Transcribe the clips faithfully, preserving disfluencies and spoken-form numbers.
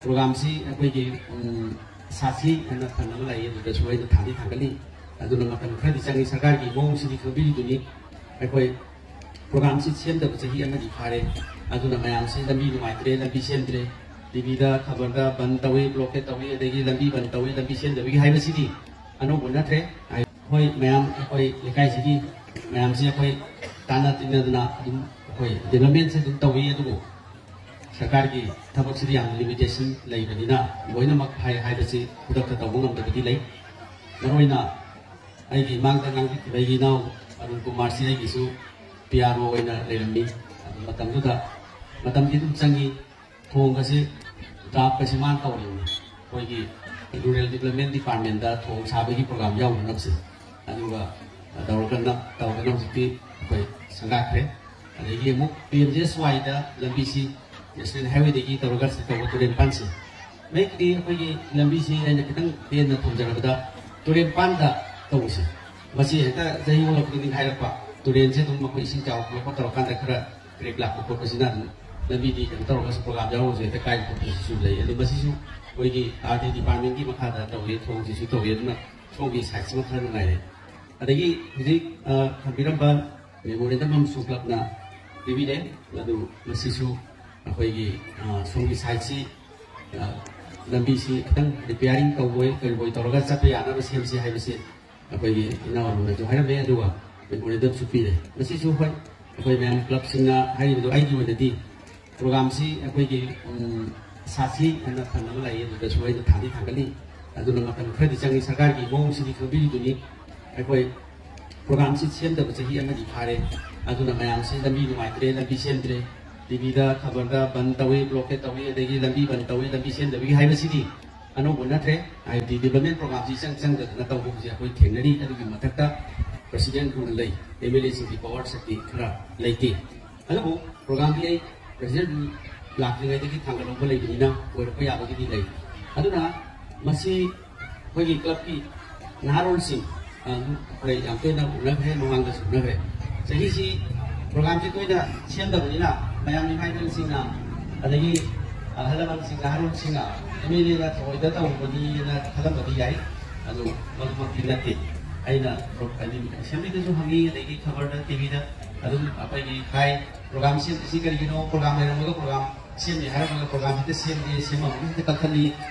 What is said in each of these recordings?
ꯄ꯭ꯔꯣꯒ꯭ꯔꯥꯝꯁꯤ ꯑꯩꯈꯣꯏꯒꯤ, ꯎꯝ, ꯁꯥꯊꯤ ꯍꯥꯏꯅ ꯐꯟ ꯑꯃ ꯂꯩ, ꯑꯗꯨꯗꯁꯨ ꯑꯩꯅ ꯊꯥꯡꯗꯤ ꯊꯥꯡꯒꯠꯂꯤ꯫ ꯑꯗꯨꯅ ꯃꯇꯝ ꯈꯔꯗꯤ ꯆꯪꯉꯤ꯫ ꯁꯔꯀꯥꯔꯒꯤ ꯃꯑꯣꯡꯁꯤꯗꯤ ꯈꯪꯕꯤꯔꯤꯗꯨꯅꯤ꯫ ꯑꯩꯈꯣꯏ ꯄ꯭ꯔꯣꯒ꯭ꯔꯥꯝꯁꯤ ꯁꯦꯝꯗꯕ ꯆꯍꯤ ꯑꯃꯗꯤ ꯐꯥꯔꯦ꯫ ꯑꯗꯨꯅ ꯃꯌꯥꯝꯁꯤ ꯂꯝꯕꯤ ꯅꯨꯡꯉꯥꯏꯇ꯭ꯔꯦ, ꯂꯝꯕꯤ ꯁꯦꯝꯗ꯭ꯔꯦ, ꯇꯤꯚꯤꯗ, ꯈꯕꯔꯗ ꯕꯟ ꯇꯧꯏ, ꯕ꯭ꯂꯣꯀꯦꯠ ꯇꯧꯏ, ꯑꯗꯒꯤ ꯂꯝꯕꯤ ꯕꯟ ꯇꯧꯏ, ꯂꯝꯕꯤ ꯁꯦꯝꯗꯕꯒꯤ ꯍꯥꯏꯕꯁꯤꯗꯤ ꯑꯅꯧꯕ ꯅꯠꯇ꯭ꯔꯦ꯫ ꯑꯩꯈꯣꯏ ꯃꯌꯥꯝ, ꯑꯩꯈꯣꯏ ꯂꯩꯀꯥꯏꯁꯤꯒꯤ ꯃꯌꯥꯝꯁꯤ ꯑꯩꯈꯣꯏ ꯇꯥꯟꯅ ꯇꯤꯟꯅꯗꯅ ꯑꯗꯨꯝ ꯑꯩꯈꯣꯏ ꯗꯤꯕ꯭ꯂꯞꯃꯦꯟꯁꯦ ꯑꯗꯨꯝ ꯇꯧꯏ꯫ ꯑꯗꯨꯕꯨ ꯁꯔꯀꯥꯔꯒꯤ ꯊꯕꯛꯁꯤꯗꯤ ꯌꯥꯝꯅ ꯂꯤꯃꯤꯇꯦꯁꯟ ꯂꯩꯕꯅꯤꯅ ꯂꯣꯏꯅꯃꯛ ꯍꯥꯏ-, ꯍꯥꯏꯕꯁꯤ ꯈꯨꯗꯛꯇ ꯇꯧꯕ ꯉꯝꯗꯕꯗꯤ ꯂꯩ꯫ ꯃꯔꯨꯑꯣꯏꯅ ꯑꯩꯒꯤ ꯏꯃꯥꯡꯗ ꯉꯥꯡꯕꯤꯈꯤꯕ ꯑꯩꯒꯤ ꯏꯅꯥꯎ ꯑꯔꯨꯟ ꯀꯨꯃꯥꯔꯁꯤ ꯑꯩꯒꯤꯁꯨ ꯄꯤ ꯑꯥꯔ ꯑꯣ ꯑꯣꯏꯅ ꯂꯩꯔꯝꯃꯤ꯫ ꯑꯗꯨ ꯃꯇꯝꯗꯨꯗ ꯃꯇꯝꯗꯤ ꯑꯗꯨꯝ ꯆꯪꯉꯤ꯫ ꯊꯣꯡꯒꯁꯤ ꯗ꯭ꯔꯥꯐꯀꯁꯤ ꯃꯥꯅ ꯇꯧꯔꯤꯕꯅꯤ꯫ ꯑꯩꯈꯣꯏꯒꯤ ꯔꯨꯔꯦꯜ ꯗꯤꯕ꯭ꯂꯞꯃꯦꯟ ꯗꯤꯄꯥꯔꯠꯃꯦꯟꯗ ꯊꯣꯡ ꯁꯥꯕꯒꯤ ꯄ꯭ꯔꯣꯒ꯭ꯔꯥꯝ ꯌꯥꯎꯅꯅꯕꯁꯦ꯫ ꯑꯗꯨꯒ ꯇꯧꯔꯒ ꯅꯞ-, ꯇꯧꯔꯒꯅ ꯍꯧꯖꯤꯛꯇꯤ ꯑꯩꯈꯣꯏ ꯁꯪꯒꯥꯈ꯭ꯔꯦ꯫ ꯑꯗꯒꯤ ꯑꯃꯨꯛ ꯄꯤ ꯑꯦꯝ ꯖꯤ ꯑꯦꯁ ꯋꯥꯏꯗ ꯂꯝꯕꯤꯁꯤ ꯅꯦꯁꯅꯦꯜ ꯍꯥꯏꯋꯦꯗꯒꯤ ꯇꯧꯔꯒ ꯁꯤ ꯇꯧꯕ ꯇꯨꯔꯦꯟ ꯄꯥꯟꯁꯦ꯫ ꯃꯌꯦꯛꯇꯤ ꯑꯩꯈꯣꯏꯒꯤ ꯂꯝꯕꯤꯁꯤ ꯑꯩꯅ ꯈꯤꯇꯪ ꯇꯦꯟꯅ ꯊꯝꯖꯔꯕꯗ ꯇꯨꯔꯦꯟ ꯄꯥꯟꯗ ꯇꯧꯕꯁꯦ꯫ ꯃꯁꯤ ꯍꯦꯛꯇ ꯆꯍꯤ ꯑꯃ ꯈꯨꯗꯤꯡꯒꯤ ꯍꯥꯏꯔꯛꯄ꯫ ꯇꯨꯔꯦꯟꯁꯦ ꯑꯗꯨꯝ ꯑꯩꯈꯣꯏ ꯏꯁꯤꯡ ꯆꯥꯎꯔꯛꯄ ꯈꯣꯠꯄ ꯇꯧꯔꯀꯥꯟꯗ ꯈꯔ ꯀ꯭ꯔꯦꯛ ꯂꯥꯛꯄ ꯈꯣꯠꯄꯁꯤꯅ ꯑꯗꯨꯝ ꯂꯝꯕꯤꯗꯤ ꯀꯩꯅꯣ ꯇꯧꯔꯒꯁꯨ ꯄ꯭ꯔꯣꯒ꯭ꯔꯥꯝ ꯌꯥꯎꯔꯒꯁꯨ ꯍꯦꯛꯇ ꯀꯥꯏꯕ ꯈꯣꯠꯄꯁꯤꯁꯨ ꯂꯩ꯫ ꯑꯗꯣ ꯃꯁꯤꯁꯨ ꯑꯩꯈꯣꯏꯒꯤ ꯑꯥꯔ ꯗꯤ ꯗꯤꯄꯥꯔꯠꯃꯦꯟꯒꯤ ꯃꯈꯥꯗ ꯇꯧꯋꯦ, ꯊꯣꯡꯁꯤꯁꯨ ꯇꯧꯋꯦ꯫ ꯑꯗꯨꯅ ꯁꯣꯝꯒꯤ ꯁꯥꯏꯠꯁꯤꯃ ꯈꯔ ꯅꯨꯡꯉꯥꯏꯔꯦ꯫ ꯑꯗꯒꯤ ꯍꯧꯖꯤꯛ, ꯑ, ꯊꯝꯕꯤꯔꯝꯕ ꯃꯦꯃꯣꯔꯦꯟꯗꯝ ꯑꯃꯁꯨ ꯀ꯭ꯂꯕꯅ ꯄꯤꯕꯤꯔꯦ꯫ ꯑꯗꯨ ꯃꯁꯤꯁꯨ ꯑꯩꯈꯣꯏꯒꯤ, ꯑ, ꯁꯣꯝꯒꯤ ꯁꯥꯏꯠꯁꯤ, ꯑ, ꯂꯝꯕꯤꯁꯤ ꯈꯤꯇꯪ ꯔꯤꯄꯤꯌꯥꯔꯤꯡ ꯇꯧꯕꯣꯏ ꯀꯔꯤꯕꯣꯏ ꯇꯧꯔꯒ ꯆꯠꯄ ꯌꯥꯅꯕ ꯁꯦꯝꯁꯤ ꯍꯥꯏꯕꯁꯤ ꯑꯩꯈꯣꯏꯒꯤ ꯏꯅꯥꯎ ꯑꯃꯅꯁꯨ ꯍꯥꯏꯔꯝꯃꯦ꯫ ꯑꯗꯨꯒ ꯃꯦꯃꯣꯔꯦꯟꯗꯝꯁꯨ ꯄꯤꯔꯦ꯫ ꯃꯁꯤꯁꯨ ꯍꯣꯏ, ꯑꯩꯈꯣꯏ ꯃꯌꯥꯝ ꯀ꯭ꯂꯕꯁꯤꯡꯅ ꯍꯥꯏꯔꯤꯕꯗꯣ, ꯑꯩꯒꯤ ꯑꯣꯏꯅꯗꯤ ꯄ꯭ꯔꯣꯒ꯭ꯔꯥꯝꯁꯤ ꯑꯩꯈꯣꯏꯒꯤ, ꯎꯝ, ꯁꯥꯊꯤ ꯍꯥꯏꯅ ꯐꯟ ꯑꯃ ꯂꯩ, ꯑꯗꯨꯗꯁꯨ ꯑꯩꯅ ꯊꯥꯡꯗꯤ ꯊꯥꯡꯒꯠꯂꯤ꯫ ꯑꯗꯨꯅ ꯃꯇꯝ ꯈꯔꯗꯤ ꯆꯪꯉꯤ꯫ ꯁꯔꯀꯥꯔꯒꯤ ꯃꯑꯣꯡꯁꯤꯗꯤ ꯈꯪꯕꯤꯔꯤꯗꯨꯅꯤ꯫ ꯑꯩꯈꯣꯏ ꯄ꯭ꯔꯣꯒ꯭ꯔꯥꯝꯁꯤ ꯁꯦꯝꯗꯕ ꯆꯍꯤ ꯑꯃꯗꯤ ꯐꯥꯔꯦ꯫ ꯑꯗꯨꯅ ꯃꯌꯥꯝꯁꯤ ꯂꯝꯕꯤ ꯅꯨꯡꯉꯥꯏꯇ꯭ꯔꯦ, ꯂꯝꯕꯤ ꯁꯦꯝꯗ꯭ꯔꯦ, ꯇꯤꯚꯤꯗ, ꯈꯕꯔꯗ ꯕꯟ ꯇꯧꯏ, ꯕ꯭ꯂꯣꯀꯦꯠ ꯇꯧꯏ, ꯑꯗꯒꯤ ꯂꯝꯕꯤ ꯕꯟ ꯇꯧꯏ, ꯂꯝꯕꯤ ꯁꯦꯝꯗꯕꯒꯤ ꯍꯥꯏꯕꯁꯤꯗꯤ ꯑꯅꯧꯕ ꯅꯠꯇ꯭ꯔꯦ꯫ ꯍꯥꯏꯕꯗꯤ ꯗꯤꯕ꯭ꯂꯞꯃꯦꯟ ꯄ꯭ꯔꯣꯒ꯭ꯔꯥꯝꯁꯤ ꯏꯆꯪ ꯆꯪꯗꯗꯅ ꯇꯧꯕ ꯍꯧꯖꯤꯛ ꯑꯩꯈꯣꯏ ꯊꯦꯡꯅꯔꯤ꯫ ꯑꯗꯨꯒꯤ ꯃꯊꯛꯇ ꯄ꯭ꯔꯁꯤꯗꯦꯟ ꯔꯨꯜ ꯂꯩ, ꯑꯦꯝ ꯑꯦꯜ ꯑꯦꯁꯤꯡꯒꯤ ꯄꯋꯥꯔ ꯁꯛꯇꯤ ꯈꯔ ꯂꯩꯇꯦ꯫ ꯑꯗꯨꯕꯨ ꯄ꯭ꯔꯣꯒ꯭ꯔꯥꯝꯗꯤ ꯑꯩ ꯄ꯭ꯔꯁꯤꯗꯦꯟ ꯔꯨꯜ ꯂꯥꯛꯇ꯭ꯔꯤꯉꯩꯗꯒꯤ ꯊꯥꯡꯒꯠꯍꯧꯕ ꯂꯩꯕꯅꯤꯅ ꯑꯣꯏꯔꯛꯄ ꯌꯥꯕꯒꯤꯗꯤ ꯂꯩ꯫ ꯑꯗꯨꯅ ꯃꯁꯤ ꯑꯩꯈꯣꯏꯒꯤ ꯀ꯭ꯂꯕꯀꯤ ꯅꯍꯥꯔꯣꯜꯁꯤꯡ, ꯑ, ꯑꯩꯈꯣꯏ ꯌꯥꯝ ꯇꯣꯏꯅ ꯎꯅꯈ꯭ꯔꯦ, ꯃꯃꯥꯡꯗꯁꯨ ꯎꯅꯈ꯭ꯔꯦ꯫ ꯆꯍꯤꯁꯤ ꯄ꯭ꯔꯣꯒ꯭ꯔꯥꯝꯁꯤ ꯇꯣꯏꯅ ꯁꯦꯝꯗꯕꯅꯤꯅ ꯃꯌꯥꯝ ꯏꯃꯥ ꯏꯕꯦꯜꯁꯤꯡꯅ, ꯑꯗꯒꯤ ꯑꯍꯜ ꯂꯃꯟꯁꯤꯡ, ꯅꯍꯥꯔꯣꯜꯁꯤꯡꯅ ꯑꯦꯝ ꯑꯦꯜ ꯑꯦꯅ ꯊꯑꯣꯏꯗ ꯇꯧꯕꯅꯤꯅ ꯈꯜꯂꯝꯕꯗꯤ ꯌꯥꯏ꯫ ꯑꯗꯨ ꯃꯗꯨꯃꯛꯇꯤ ꯅꯠꯇꯦ꯫ ꯑꯩꯅ ꯍꯥꯏꯗꯤ ꯑꯦꯁꯦꯝꯕ꯭ꯂꯤꯗꯁꯨ ꯍꯪꯉꯤ, ꯑꯗꯒꯤ ꯈꯕꯔꯗ, ꯇꯤꯚꯤꯗ ꯑꯗꯨꯝ ꯑꯩꯈꯣꯏꯒꯤ ꯍꯥꯏ, ꯄ꯭ꯔꯣꯒ꯭ꯔꯥꯝ ꯁꯦꯝꯕꯁꯤ ꯀꯔꯤꯒꯤꯅꯣ? ꯄ꯭ꯔꯣꯒ꯭ꯔꯥꯝ ꯂꯩꯔꯝꯃꯒ ꯄ꯭ꯔꯣꯒ꯭ꯔꯥꯝ ꯁꯦꯝꯅꯤ ꯍꯥꯏꯔꯝꯃꯒ ꯄ꯭ꯔꯣꯒ꯭ꯔꯥꯝ ꯍꯦꯛꯇ ꯁꯦꯝꯗꯦ, ꯁꯦꯝꯃꯝꯃꯒ ꯍꯦꯛꯇ ꯀꯛꯊꯠꯂꯤ꯫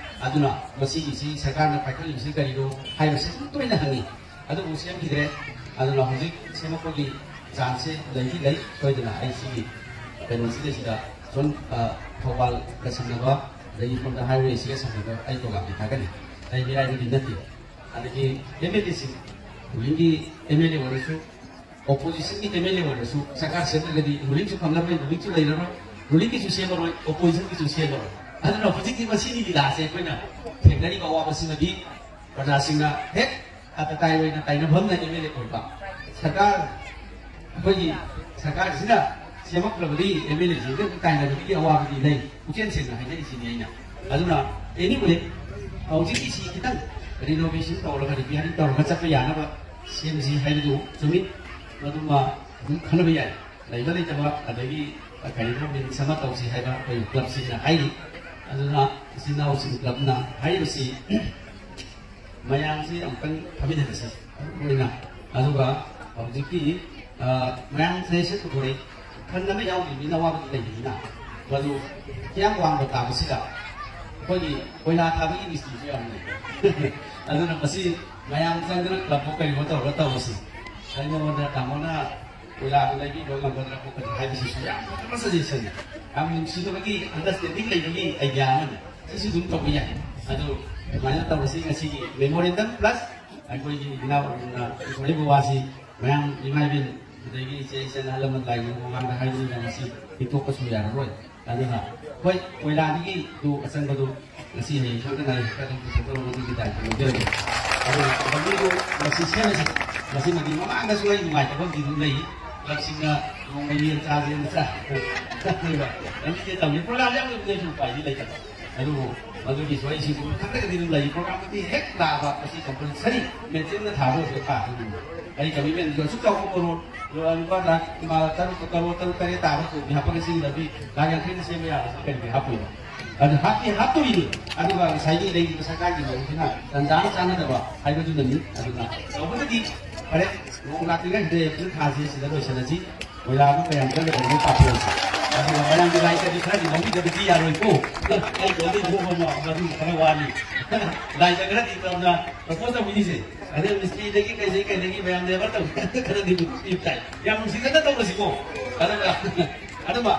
ꯑꯗꯨꯅ ꯃꯁꯤꯒꯤꯁꯤ ꯁꯔꯀꯥꯔꯅ ꯄꯥꯏꯈꯠꯂꯤꯕꯁꯤ ꯀꯔꯤꯅꯣ ꯍꯥꯏꯕꯁꯤ ꯑꯗꯨꯝ ꯇꯣꯏꯅ ꯍꯪꯉꯤ꯫ ꯑꯗꯨꯕꯨ ꯁꯦꯝꯈꯤꯗ꯭ꯔꯦ꯫ ꯑꯗꯨꯅ ꯍꯧꯖꯤꯛ ꯁꯦꯝꯃꯛꯄꯒꯤ ꯆꯥꯟꯁꯁꯦ ꯂꯩꯗꯤ ꯂꯩ꯫ ꯁꯣꯏꯗꯅ ꯑꯩ ꯁꯤꯒꯤ ꯀꯩꯅꯣꯁꯤꯗꯩꯁꯤꯗ ꯁꯣꯝ, ꯑ, ꯊꯧꯕꯥꯜꯒ ꯁꯝꯅꯕ, ꯑꯗꯒꯤ ꯁꯣꯝꯗ ꯍꯥꯏꯋꯦꯁꯤꯒ ꯁꯝꯅꯕ ꯑꯩ ꯄ꯭ꯔꯣꯒ꯭ꯔꯥꯝꯗꯤ ꯊꯥꯒꯠꯅꯤ꯫ ꯑꯩ ꯃꯤꯔꯥꯏꯕꯗꯤ ꯅꯠꯇꯦ꯫ ꯑꯗꯒꯤ ꯑꯦꯝ ꯑꯦꯜ ꯑꯦꯁꯤꯡ, ꯔꯨꯂꯤꯡꯒꯤ ꯑꯦꯝ ꯑꯦꯜ ꯑꯦ ꯑꯣꯏꯔꯁꯨ, ꯑꯣꯄꯣꯖꯤꯁꯟꯒꯤ ꯑꯦꯝ ꯑꯦꯜ ꯑꯦ ꯑꯣꯏꯔꯁꯨ, ꯁꯔꯀꯥꯔ ꯁꯦꯝꯗ꯭ꯔꯒꯗꯤ ꯔꯨꯂꯤꯡꯁꯨ ꯐꯪꯂꯔꯣꯏ, ꯔꯨꯂꯤꯡꯁꯨ ꯂꯩꯔꯔꯣꯏ, ꯔꯨꯂꯤꯡꯒꯤꯁꯨ ꯁꯦꯝꯃꯔꯣꯏ, ꯑꯣꯄꯣꯖꯤꯁꯟꯒꯤꯁꯨ ꯁꯦꯝꯃꯔꯣꯏ꯫ ꯑꯗꯨꯅ ꯍꯧꯖꯤꯛꯀꯤ ꯃꯁꯤꯒꯤ ꯂꯤꯂꯥꯁꯦ ꯑꯩꯈꯣꯏꯅ ꯊꯦꯡꯅꯔꯤꯕ ꯑꯋꯥꯕꯁꯤꯃꯗꯤ ꯄ꯭ꯔꯖꯥꯁꯤꯡꯅ ꯍꯦꯛ ꯑꯇꯇꯥꯏ ꯑꯣꯏꯅ ꯇꯥꯏꯅꯐꯝꯅ ꯑꯦꯝ ꯑꯦꯜ ꯑꯦ ꯑꯣꯏꯕ꯫ ꯁꯔꯀꯥꯔ, ꯑꯩꯈꯣꯏꯒꯤ ꯁꯔꯀꯥꯔꯁꯤꯅ ꯁꯦꯝꯃꯛꯇ꯭ꯔꯕꯗꯤ ꯑꯦꯝ ꯑꯦꯜ ꯑꯦꯁꯤꯡꯗ ꯇꯥꯏꯅꯕꯒꯤ ꯑꯋꯥꯕꯗꯤ ꯂꯩ꯫ ꯄꯨꯛꯆꯦꯜ ꯁꯦꯡꯅ ꯍꯥꯏꯖꯔꯤꯁꯤꯅꯤ ꯑꯩꯅ꯫ ꯑꯗꯨꯅ, anyway, ꯍꯧꯖꯤꯛꯀꯤꯁꯤ ꯈꯤꯇꯪ ꯔꯤꯅꯣꯚꯦꯁꯟ ꯇꯧꯔꯒ, ꯔꯤꯄꯤꯌꯥꯔꯤꯡ ꯇꯧꯔꯒ ꯆꯠꯄ ꯌꯥꯅꯕ ꯁꯦꯝꯁꯤ ꯍꯥꯏꯕꯗꯨ ꯆꯨꯝꯃꯤ꯫ ꯃꯗꯨꯃ ꯑꯗꯨꯝ ꯈꯟꯅꯕ ꯌꯥꯏ꯫ ꯂꯩꯕ ꯂꯩꯇꯕ, ꯑꯗꯒꯤ ꯀꯔꯤꯒꯨꯝꯕ ꯃꯤꯅꯤꯁ ꯑꯃ ꯇꯧꯁꯤ ꯍꯥꯏꯕ ꯑꯩꯈꯣꯏ ꯀ꯭ꯂꯕꯁꯤꯡꯅ ꯍꯥꯏꯔꯤ꯫ ꯑꯗꯨꯅ ꯏꯆꯤꯟ ꯏꯅꯥꯎꯁꯤꯡ ꯀ꯭ꯂꯕꯅ ꯍꯥꯏꯔꯤꯕꯁꯤ ꯃꯌꯥꯝꯁꯤ ꯑꯃꯨꯛꯇꯪ ꯐꯝꯃꯤꯟꯅꯔꯁꯤ ꯑꯣꯏꯅ꯫ ꯑꯗꯨꯒ ꯍꯧꯖꯤꯛꯀꯤ, ꯑ, ꯃꯌꯥꯝ ꯁꯖꯦꯁꯟ ꯄꯨꯊꯣꯔꯛꯏ꯫ ꯐꯟ ꯑꯃ ꯌꯥꯎꯗ꯭ꯔꯤꯕꯅꯤꯅ ꯑꯋꯥꯕꯗꯤ ꯂꯩꯕꯅꯤꯅ, ꯃꯗꯨ ꯀꯌꯥꯝ ꯋꯥꯡꯕ ꯇꯥꯕꯁꯤꯗ ꯑꯩꯈꯣꯏꯒꯤ ꯀꯣꯏꯂꯥ ꯊꯥꯕꯒꯤ ꯃꯤꯁꯇ꯭ꯔꯤꯁꯨ ꯌꯥꯝ ꯂꯩ꯫ ꯑꯗꯨꯅ ꯃꯁꯤ ꯃꯌꯥꯝ ꯆꯪꯗꯅ ꯀ꯭ꯂꯕꯄꯨ ꯀꯔꯤꯒꯨꯝꯕ ꯇꯧꯔꯒ ꯇꯧꯔꯁꯤ꯫ ꯑꯩꯉꯣꯟꯗ ꯇꯥꯃꯣꯅ ꯀꯣꯏꯂꯥꯗꯨ ꯂꯩꯕꯤꯕ ꯉꯝꯒꯗ꯭ꯔꯥ ꯈꯣꯠꯀꯗ꯭ꯔꯥ ꯍꯥꯏꯕꯁꯤꯁꯨ ꯌꯥꯝ ꯐꯖꯕ ꯁꯖꯦꯁꯟꯅꯤ꯫ ꯌꯥꯝ ꯅꯨꯡꯁꯤꯅꯕꯒꯤ ꯑꯟꯗꯔꯁꯇꯦꯟꯗꯤꯡ ꯂꯩꯕꯒꯤ ꯑꯥꯏꯗꯤꯌꯥ ꯑꯃꯅꯤ꯫ ꯁꯤꯁꯨ ꯑꯗꯨꯝ ꯇꯧꯕ ꯌꯥꯏ꯫ ꯑꯗꯨ ꯑꯗꯨꯃꯥꯏꯅ ꯇꯧꯔꯁꯤ꯫ ꯉꯁꯤꯒꯤ ꯃꯦꯃꯣꯔꯦꯟꯗꯝ ꯄ꯭ꯂꯁ ꯑꯩꯈꯣꯏꯒꯤ ꯏꯅꯥꯎ ꯏꯁꯣꯔꯒꯤ ꯋꯥꯁꯤ ꯃꯌꯥꯝ ꯏꯃꯥ ꯏꯕꯦꯟ ꯑꯗꯒꯤ ꯏꯆꯦ ꯏꯆꯟ ꯑꯍꯜ ꯂꯃꯟ ꯂꯥꯏꯅꯤꯡꯕ ꯃꯃꯥꯡꯗ ꯍꯥꯏꯕꯅꯤꯅ ꯉꯁꯤ ꯄꯤꯊꯣꯛꯄꯁꯨ ꯌꯥꯔꯔꯣꯏ꯫ ꯑꯗꯨꯅ ꯍꯣꯏ, ꯀꯣꯏꯂꯥꯗꯒꯤ ꯇꯨ ꯑꯆꯪꯕꯗꯨ ꯉꯁꯤ ꯍꯌꯦꯡ ꯈꯪꯗꯅ ꯑꯩ ꯈꯔ ꯑꯗꯨꯝ ꯄꯨꯊꯣꯛꯆꯔꯒ ꯑꯗꯨꯒꯤ ꯗꯥꯏꯇ ꯂꯧꯖꯔꯒꯦ꯫ ꯑꯗꯨꯅ ꯂꯝꯕꯤꯗꯨ ꯉꯁꯤ ꯁꯦꯝꯃꯁꯤ꯫ ꯃꯁꯤꯃꯗꯤ ꯃꯃꯥꯡꯗꯁꯨ ꯑꯩ ꯅꯨꯡꯉꯥꯏꯇꯕ ꯑꯃꯗꯤ ꯑꯗꯨꯝ ꯂꯩ꯫ ꯀ꯭ꯂꯕꯁꯤꯡꯅ ꯅꯣꯡꯃ ꯌꯦꯟ ꯆꯥꯁꯦꯅ ꯆꯥ-, ꯆꯠꯂꯤꯕ꯫ ꯂꯝꯕꯤꯁꯦ ꯇꯧꯅꯤ꯫ ꯄ꯭ꯔꯣꯒ꯭ꯔꯥꯝꯁꯦ ꯌꯥꯝ ꯂꯩꯕꯗꯩꯁꯨ ꯎꯄꯥꯏꯗꯤ ꯂꯩꯇꯕ꯫ ꯑꯗꯨꯕꯨ ꯃꯗꯨꯒꯤꯁꯨ ꯑꯩ ꯁꯤꯒꯨꯝꯕ ꯈꯛꯇꯒꯗꯤ ꯑꯗꯨꯝ ꯂꯩ꯫ ꯄ꯭ꯔꯣꯒ꯭ꯔꯥꯝꯗꯨꯗꯤ ꯍꯦꯛ ꯂꯥꯛꯑꯕ ꯃꯁꯤ ꯀꯝꯄꯜꯁꯔꯤ ꯃꯦꯟꯇꯦꯟꯅ ꯊꯥꯕ ꯑꯣꯏꯕ ꯊꯥ ꯑꯗꯨꯒꯨꯝꯕ꯫ ꯑꯩ ꯀꯃꯤꯠꯃꯦꯟꯗꯨ ꯑꯁꯨꯛ ꯆꯥꯎꯕ ꯀꯣꯔꯣꯔ, ꯂꯨꯄꯥ ꯂꯥꯈ, ꯂꯨꯄꯥ ꯇꯔꯨꯛ, ꯀꯔꯣꯔ ꯇꯔꯨꯛ ꯇꯔꯦꯠ ꯇꯥꯕ ꯀꯣꯕꯤ ꯍꯥꯞꯄꯒ ꯁꯤꯒꯤ ꯂꯝꯕꯤ ꯂꯥꯈ ꯌꯥꯡꯈꯩꯅ ꯁꯦꯝꯕ ꯌꯥꯕꯁꯤ ꯀꯔꯤꯒꯤ ꯍꯥꯞꯄꯣꯏꯅꯣ? ꯑꯗꯨ ꯍꯥꯞꯇꯤ ꯍꯥꯞꯇꯣꯔꯤꯅꯤ꯫ ꯑꯗꯨꯒ ꯉꯁꯥꯏꯒꯤ ꯂꯩꯔꯤꯕ ꯁꯔꯀꯥꯔꯒꯤ ꯃꯑꯣꯡꯁꯤꯅ ꯇꯟꯖꯥ ꯆꯥꯅꯗꯕ ꯍꯥꯏꯕꯗꯨꯅꯅꯤ꯫ ꯑꯗꯨꯅ ꯇꯧꯕꯗꯗꯤ ꯐꯔꯦ, ꯅꯣꯡ ꯂꯥꯛꯇ꯭ꯔꯤꯉꯩꯁꯤꯗ ꯑꯦꯄ꯭ꯔꯤꯜ ꯊꯥꯁꯤ ꯁꯤꯗ ꯂꯣꯏꯁꯤꯜꯂꯁꯤ꯫ ꯃꯣꯏꯔꯥꯡꯗ ꯀꯌꯥꯝ ꯆꯠꯀꯗꯕꯅꯣ ꯄꯥꯊꯣꯛꯑꯁꯤ꯫ ꯑꯗꯨꯒ ꯃꯌꯥꯝꯒꯤ ꯂꯥꯏ ꯀꯔꯤ ꯈꯔꯗꯤ ꯂꯧꯕꯤꯗꯕꯗꯤ ꯌꯥꯔꯣꯏꯀꯣ꯫ ꯑꯩ ꯂꯣꯟꯗꯤ ꯂꯧꯕ ꯃꯗꯨ ꯈꯔ ꯋꯥꯅꯤ꯫ ꯂꯥꯏꯗ ꯈꯔꯗꯤ ꯇꯧꯅ ꯄ꯭ꯔꯄꯣꯁ ꯇꯧꯕꯤꯔꯤꯁꯦ꯫ ꯑꯗꯩ ꯃꯤꯁꯇ꯭ꯔꯤꯗꯒꯤ ꯀꯩꯗꯒꯤ ꯀꯩꯗꯒꯤ ꯃꯌꯥꯝ ꯂꯦꯕꯔ ꯇꯧꯕ ꯈꯔꯗꯤ ꯄꯤꯕ ꯇꯥꯏ꯫ ꯌꯥꯝ ꯅꯨꯡꯁꯤꯅꯅ ꯇꯧꯕꯁꯤꯀꯣ꯫ ꯑꯗꯨꯒ ꯑꯗꯨꯃ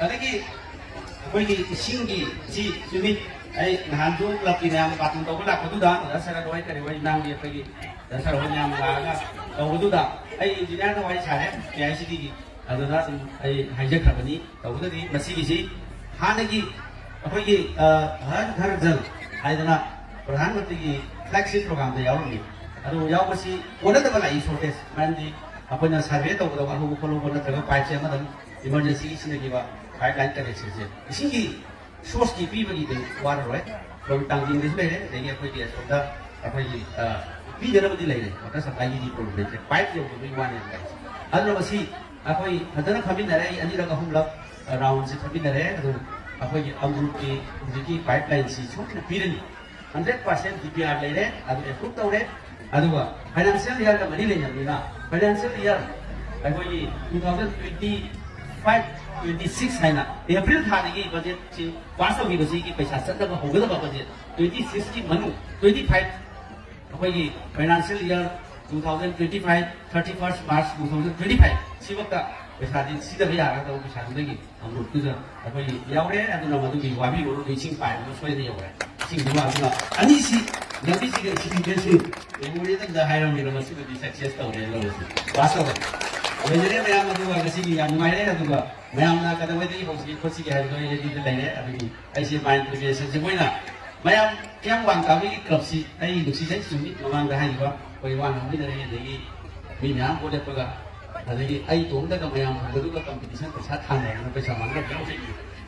ꯑꯗꯒꯤ ꯑꯩꯈꯣꯏꯒꯤ ꯏꯁꯤꯡꯒꯤ ꯁꯤ ꯆꯨꯝꯃꯤ꯫ ꯑꯩ ꯅꯍꯥꯟꯁꯨ ꯀ꯭ꯂꯕꯀꯤ ꯃꯌꯥꯝ ꯕꯥꯇꯣꯟ ꯇꯧꯕ ꯂꯥꯛꯄꯗꯨꯗ ꯑꯣꯖꯥ ꯁꯔꯠ ꯍꯣꯏ ꯀꯔꯤ ꯍꯣꯏ ꯏꯅꯥꯎꯒꯤ ꯑꯩꯈꯣꯏꯒꯤ ꯑꯣꯖꯥ ꯁꯔꯠ ꯍꯣꯏ ꯃꯌꯥꯝ ꯂꯥꯛꯑꯒ ꯇꯧꯕꯗꯨꯗ ꯑꯩ ꯏꯟꯖꯤꯅꯤꯌꯥꯔꯗ ꯋꯥꯔꯤ ꯁꯥꯔꯦ꯫ ꯀꯦ ꯑꯥꯏ ꯁꯤ ꯇꯤꯒꯤ ꯑꯗꯨꯗ ꯑꯗꯨꯝ ꯑꯩ ꯍꯥꯏꯖꯈ꯭ꯔꯕꯅꯤ꯫ ꯇꯧꯕꯗꯗꯤ ꯃꯁꯤꯒꯤꯁꯤ ꯍꯥꯟꯅꯒꯤ ꯑꯩꯈꯣꯏꯒꯤ ꯍꯔ ꯘꯔ ꯖꯜ ꯍꯥꯏꯗꯅ ꯄ꯭ꯔꯙꯥꯟ ꯃꯟꯇ꯭ꯔꯤꯒꯤ ꯐ꯭ꯂꯦꯒꯁꯤꯞ ꯄ꯭ꯔꯣꯒ꯭ꯔꯥꯝꯗ ꯌꯥꯎꯔꯝꯃꯤ꯫ ꯑꯗꯨ ꯌꯥꯎꯕꯁꯤ ꯀꯣꯟꯅꯗꯕ ꯂꯥꯛꯏ, ꯁꯣꯔꯇꯦꯖ꯫ ꯃꯔꯝꯗꯤ ꯑꯩꯈꯣꯏꯅ ꯁꯔꯚꯦ ꯇꯧꯕꯗ ꯋꯥꯍꯧꯕ ꯈꯣꯠꯍꯧꯕ ꯅꯠꯇ꯭ꯔꯒ ꯄꯥꯏꯞꯁꯦ ꯑꯃꯗꯪ ꯏꯃꯔꯖꯦꯟꯁꯤꯒꯤ ꯁꯤꯖꯤꯟꯅꯈꯤꯕ ꯄꯥꯏꯞ ꯂꯥꯏꯟ ꯀꯅꯦꯛꯁꯟꯁꯦ ꯏꯁꯤꯡꯒꯤ ꯁꯣꯔꯁꯀꯤ ꯄꯤꯕꯒꯤꯗꯤ ꯋꯥꯔꯔꯣꯏ꯫ ꯁꯣꯝ ꯇꯥꯡꯖꯤꯡꯗꯁꯨ ꯂꯩꯔꯦ, ꯑꯗꯒꯤ ꯑꯩꯈꯣꯏꯒꯤ ꯑꯁꯣꯝꯗ ꯑꯩꯈꯣꯏꯒꯤ ꯄꯤꯗꯅꯕꯗꯤ ꯂꯩꯔꯦ꯫ ꯋꯥꯇꯔ ꯁꯄ꯭ꯂꯥꯏꯒꯤꯗꯤ ꯄ꯭ꯔꯣꯕ꯭ꯂꯦꯝ ꯂꯩꯇ꯭ꯔꯦ, ꯄꯥꯏꯞ ꯌꯧꯗꯕꯒꯤ ꯋꯥꯅꯦꯕ ꯂꯩꯔꯤꯁꯦ꯫ ꯑꯗꯨꯅ ꯃꯁꯤ ꯑꯩꯈꯣꯏ ꯐꯖꯅ ꯐꯝꯃꯤꯟꯅꯔꯦ꯫ ꯑꯩ ꯑꯅꯤꯔꯛ ꯑꯍꯨꯝꯂꯛ ꯔꯥꯎꯟꯁꯦ ꯐꯝꯃꯤꯟꯅꯔꯦ꯫ ꯑꯗꯨ ꯑꯩꯈꯣꯏꯒꯤ ꯑꯃ꯭ꯔꯨꯠꯀꯤ ꯍꯧꯖꯤꯛꯀꯤ ꯄꯥꯏꯞ ꯂꯥꯏꯟꯁꯤ ꯁꯣꯏꯗꯅ ꯄꯤꯔꯅꯤ꯫ Hundred percent D P R ꯂꯩꯔꯦ, ꯑꯗꯨ ꯑꯦꯄ꯭ꯔꯨꯞ ꯇꯧꯔꯦ꯫ ꯑꯗꯨꯒ ꯐꯥꯏꯅꯥꯟꯁꯤꯌꯦꯜ ꯏꯌꯥꯔꯒ ꯃꯔꯤ ꯂꯩꯅꯕꯅꯤꯅ ꯐꯥꯏꯅꯥꯟꯁꯤꯌꯦꯜ ꯏꯌꯥꯔ ꯑꯩꯈꯣꯏꯒꯤ two thousand twenty five twenty six ꯍꯥꯏꯅ ꯑꯦꯄ꯭ꯔꯤꯜ ꯊꯥꯗꯒꯤ ꯕꯖꯦꯠꯁꯤ ꯄꯥꯁ ꯇꯧꯈꯤꯕꯁꯤꯒꯤ ꯄꯩꯁꯥ ꯆꯠꯅꯕ ꯍꯧꯒꯗꯕ ꯕꯖꯦꯠ ꯇ꯭ꯋꯦꯟꯇꯤ ꯁꯤꯛꯁꯀꯤ ꯃꯅꯨꯡ ꯇ꯭ꯋꯦꯟꯇꯤ ꯐꯥꯏꯚ ꯑꯩꯈꯣꯏꯒꯤ financial year two thousand twenty five thirty first March two thousand twenty five ꯁꯤꯐꯥꯎꯗ ꯄꯩꯁꯥꯗꯤ ꯁꯤꯖꯤꯟꯅꯕ ꯌꯥꯒꯗꯕ ꯄꯩꯁꯥꯗꯨꯗꯒꯤ ꯑꯃ꯭ꯔꯨꯠꯇꯨꯗ ꯑꯩꯈꯣꯏꯒꯤ ꯌꯥꯎꯔꯦ꯫ ꯑꯗꯨꯅ ꯃꯗꯨꯒꯤ ꯋꯥꯕꯤꯔꯨꯔꯅꯨ, ꯏꯁꯤꯡ ꯄꯥꯏꯞ ꯑꯃ ꯁꯣꯏꯗꯅ ꯌꯧꯔꯦ꯫ ꯏꯁꯤꯡꯗꯨ ꯑꯗꯨꯅ ꯑꯅꯤꯁꯤ ꯂꯝꯕꯤꯁꯤꯒ ꯏꯁꯤꯡꯁꯤꯒꯁꯨ ꯃꯦꯃꯣꯔꯤꯌꯦꯜꯗ ꯍꯥꯏꯔꯝꯃꯤꯅ ꯃꯁꯤꯃꯗꯤ ꯁꯛꯁꯦꯁ ꯇꯧꯔꯦ, ꯂꯧꯔꯁꯤ, ꯄꯥꯁ ꯇꯧꯔꯦ꯫ ꯂꯣꯏꯖꯔꯦ ꯃꯌꯥꯝ꯫ ꯑꯗꯨꯒ ꯉꯁꯤꯒꯤ ꯌꯥꯝ ꯅꯨꯡꯉꯥꯏꯔꯦ꯫ ꯑꯗꯨꯒ ꯃꯌꯥꯝꯅ ꯀꯩꯗꯧꯉꯩꯗꯒꯤ ꯍꯧꯁꯤꯒꯦ ꯈꯣꯠꯁꯤꯒꯦ ꯍꯥꯏꯕꯗꯣ ꯑꯩ ꯔꯦꯗꯤꯗ ꯂꯩꯔꯦ꯫ ꯑꯗꯨꯒꯤ ꯑꯩꯁꯦ ꯃꯥꯏꯟ ꯄ꯭ꯔꯤꯄꯦꯔꯦꯁꯟꯁꯦ ꯃꯣꯏꯅ ꯃꯌꯥꯝ ꯀꯌꯥꯝ ꯋꯥꯡ ꯀꯥꯕꯤꯒꯤ ꯀ꯭ꯂꯕꯁꯤ ꯑꯩ ꯅꯨꯡꯁꯤꯖꯩ꯫ ꯆꯨꯝꯃꯤ, ꯃꯃꯥꯡꯗ ꯍꯥꯏꯈꯤꯕ ꯑꯩꯈꯣꯏ ꯋꯥꯅ ꯍꯧꯃꯤꯟꯅꯔꯦ꯫ ꯑꯗꯒꯤ ꯃꯤ ꯃꯌꯥꯝ ꯄꯣꯠ ꯂꯦꯞꯄꯒ, ꯑꯗꯒꯤ ꯑꯩ ꯇꯣꯡꯗꯒ ꯃꯌꯥꯝ ꯍꯧꯕꯗꯨꯒ ꯀꯝꯄꯤꯇꯤꯁꯟ ꯄꯩꯁꯥ ꯊꯥꯅꯗꯅ ꯄꯩꯁꯥ ꯃꯥꯡꯅꯕ ꯌꯥꯎꯔꯤ꯫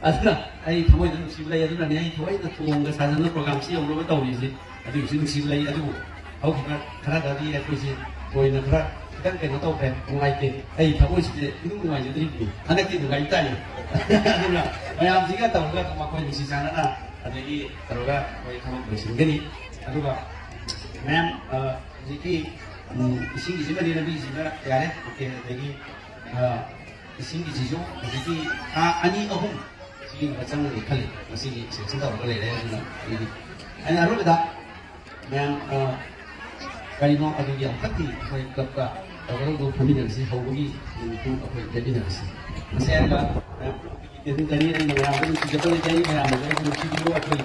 ꯑꯗꯨꯅ ꯑꯩ ꯊꯃꯣꯏꯗ ꯅꯨꯡꯁꯤꯕ ꯂꯩ꯫ ꯑꯗꯨꯅꯅꯦ ꯑꯩ ꯊꯑꯣꯏꯅ ꯊꯣꯡꯒ ꯁꯥꯖꯟꯅ ꯄ꯭ꯔꯣꯒꯥꯝꯁꯤ ꯌꯧꯅꯕ ꯇꯧꯔꯤꯁꯤ꯫ ꯑꯗꯨꯒꯤꯁꯨ ꯅꯨꯡꯁꯤꯕ ꯂꯩ꯫ ꯑꯗꯨꯕꯨ ꯍꯧꯈꯤꯕ ꯈꯔꯗꯗꯤ ꯑꯩꯈꯣꯏꯁꯤ ꯊꯣꯏꯅ ꯈꯔ ꯈꯤꯇꯪ ꯀꯩꯅꯣ ꯇꯧꯈ꯭ꯔꯦ, ꯅꯨꯡꯉꯥꯏꯇꯦ꯫ ꯑꯩ ꯊꯃꯣꯏꯁꯤꯗꯤ ꯏꯅꯨꯡ ꯅꯨꯡꯉꯥꯏꯖꯗ꯭ꯔꯤꯕꯅꯤ꯫ ꯍꯟꯗꯛꯇꯤ ꯅꯨꯡꯉꯥꯏ ꯇꯥꯔꯦ꯫ ꯑꯗꯨꯅ ꯃꯌꯥꯝꯁꯤꯒ ꯇꯧꯔꯒ ꯑꯗꯨꯝ ꯑꯩꯈꯣꯏ ꯅꯨꯡꯁꯤ ꯆꯥꯟꯅꯅ ꯑꯗꯒꯤ ꯇꯧꯔꯒ ꯑꯩꯈꯣꯏ ꯊꯕꯛ ꯂꯣꯏꯁꯤꯟꯒꯅꯤ꯫ ꯑꯗꯨꯒ ꯃꯌꯥꯝ, ꯑ, ꯍꯧꯖꯤꯛꯀꯤ, ꯎꯝ, ꯏꯁꯤꯡꯒꯤꯁꯤꯃꯗꯤ ꯂꯝꯕꯤꯁꯤꯃ ꯌꯥꯔꯦ, ꯑꯣꯀꯦ꯫ ꯑꯗꯒꯤ, ꯑ, ꯏꯁꯤꯡꯒꯤꯁꯤꯁꯨ ꯍꯧꯖꯤꯛꯀꯤ ꯊꯥ ꯑꯅꯤ ꯑꯍꯨꯝ ꯁꯤꯒꯤ ꯃꯆꯪ ꯑꯣꯏ ꯈꯜꯂꯤ꯫ ꯃꯁꯤꯒꯤ ꯁꯦꯡꯁꯟ ꯇꯧꯔꯒ ꯂꯩꯔꯦ꯫ ꯑꯗꯨꯅ ꯑꯩꯗꯤ, ꯑꯩꯅ ꯑꯔꯣꯏꯕꯗ ꯃꯌꯥꯝ, ꯑ, ꯀꯔꯤꯅꯣ ꯑꯗꯨꯒꯤ ꯑꯃꯨꯛꯈꯛꯇꯤ ꯑꯩꯈꯣꯏ ꯀ꯭ꯂꯕꯀ ꯇꯧꯒꯗꯧꯗꯣ ꯐꯝꯃꯤꯟꯅꯔꯁꯤ, ꯍꯧꯕꯒꯤ ꯅꯨꯃꯤꯠꯇꯨ ꯑꯩꯈꯣꯏ ꯂꯦꯞꯃꯤꯟꯅꯔꯁꯤ꯫ ꯃꯁꯤ ꯍꯥꯏꯔꯒ ꯃꯌꯥꯝ ꯑꯗꯨꯝ ꯀꯔꯤ ꯑꯩꯅ ꯃꯌꯥꯝꯗ ꯅꯨꯡꯁꯤꯖꯕ ꯂꯩꯖꯩ, ꯃꯌꯥꯝꯅꯁꯨ ꯑꯩꯕꯨ ꯅꯨꯡꯁꯤꯕꯤꯌꯨ꯫ ꯑꯩꯈꯣꯏ